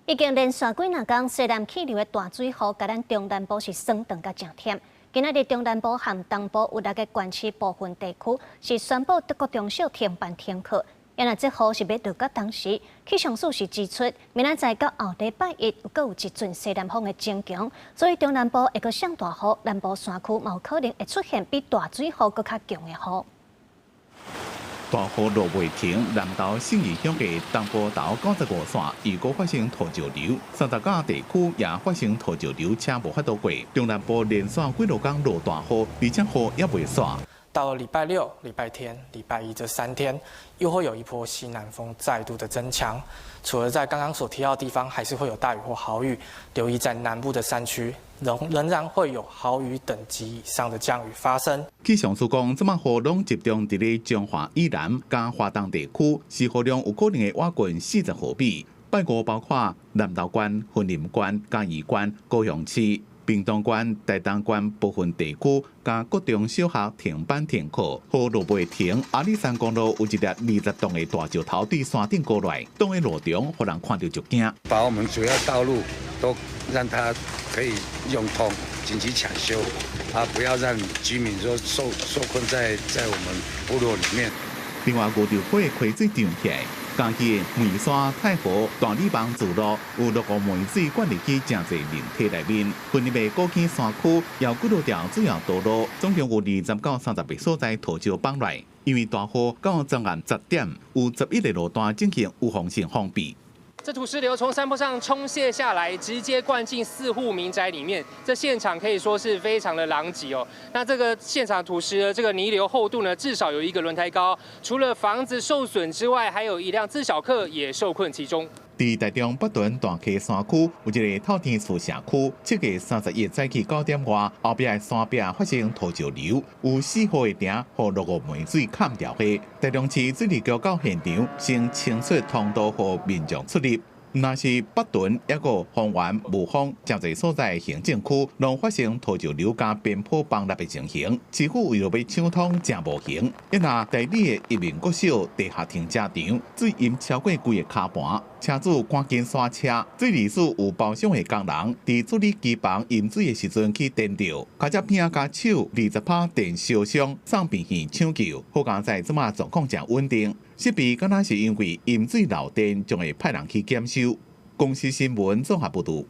已經連續幾若工西南氣流的大水雨，共咱中南部是酸腸共誠忝。今仔日中南部和東部有六个縣市部分地區是宣布國中小停班停課。啊若這雨是欲落到當時，氣象署是指出，明仔載到後禮拜一，閣有一陣西南風會增強，所以中南部會閣上大雨，南部山區嘛有可能會出現比大水雨閣較強的雨。大雨落袂停，南投信義鄉的東埔頭95線又閣發生土石流，30甲地區也發生土石流，車無法度過。中南部連續幾落工落大雨，而且雨猶未煞。到了禮拜六、禮拜天、禮拜一這3天，又會有一波西南風再度的增強。除了在剛剛所提到的地方，還是會有大雨或豪雨，留意在南部的山區，仍然會有豪雨等級以上的降雨發生。氣象署講，這馬雨攏集中佇咧彰化以南佮花東地區，時雨量有可能會倚近40毫米。拜五包括南投縣、雲林縣、嘉義縣、高雄市、屏東縣、台東縣部分地區，佮國中小學停班停課。雨落袂停，阿里山公路有一粒20噸的大石頭對山頂過來，擋佇路中，予人看著就驚。把我們主要道路都讓它可以用通，緊急搶修，啊，不要讓居民說受困在我們部落裡面。另外，牛頭溪溪水漲起來，嘉義梅山、太和、大理網自路有六個梅水灌入去誠濟林體內面。雲林的古坑山區有幾多條主要道路，總共有20到30個所在土石崩來。因為大雨到昨暗10點，有11個路段進行預防性封閉。這土石流從山坡上沖瀉下來，直接灌進四戶民宅裡面。這現場可以說是非常的狼藉哦。那這個現場土石的這個泥流厚度呢，至少有一個輪胎高。除了房子受損之外，還有一輛自小客也受困其中。佇台中北屯大溪山區有一个透天厝社區，7月31早起9點外，後壁的山壁發生土石流，有四戶的埕予落雨梅水崁掉去。台中市水利局到現場先清出通道，予民眾出入。若是北屯抑閣豐原、霧峰，誠濟所在行政區，攏發生土石流佮邊坡崩落的情形。市府為著欲搶通，誠無閒。一若大里的一民國小地下停車場，水淹超過規个跤盤，車主趕緊剎車。水利署有包廂的工人，佇處理機房淹水的時陣去電著，跤隻片佮手20趴電燒傷，送病院搶救。好佳哉這馬狀況誠穩定。設備敢若是因為淹水漏電，將會派人去檢修。公視新聞綜合報導。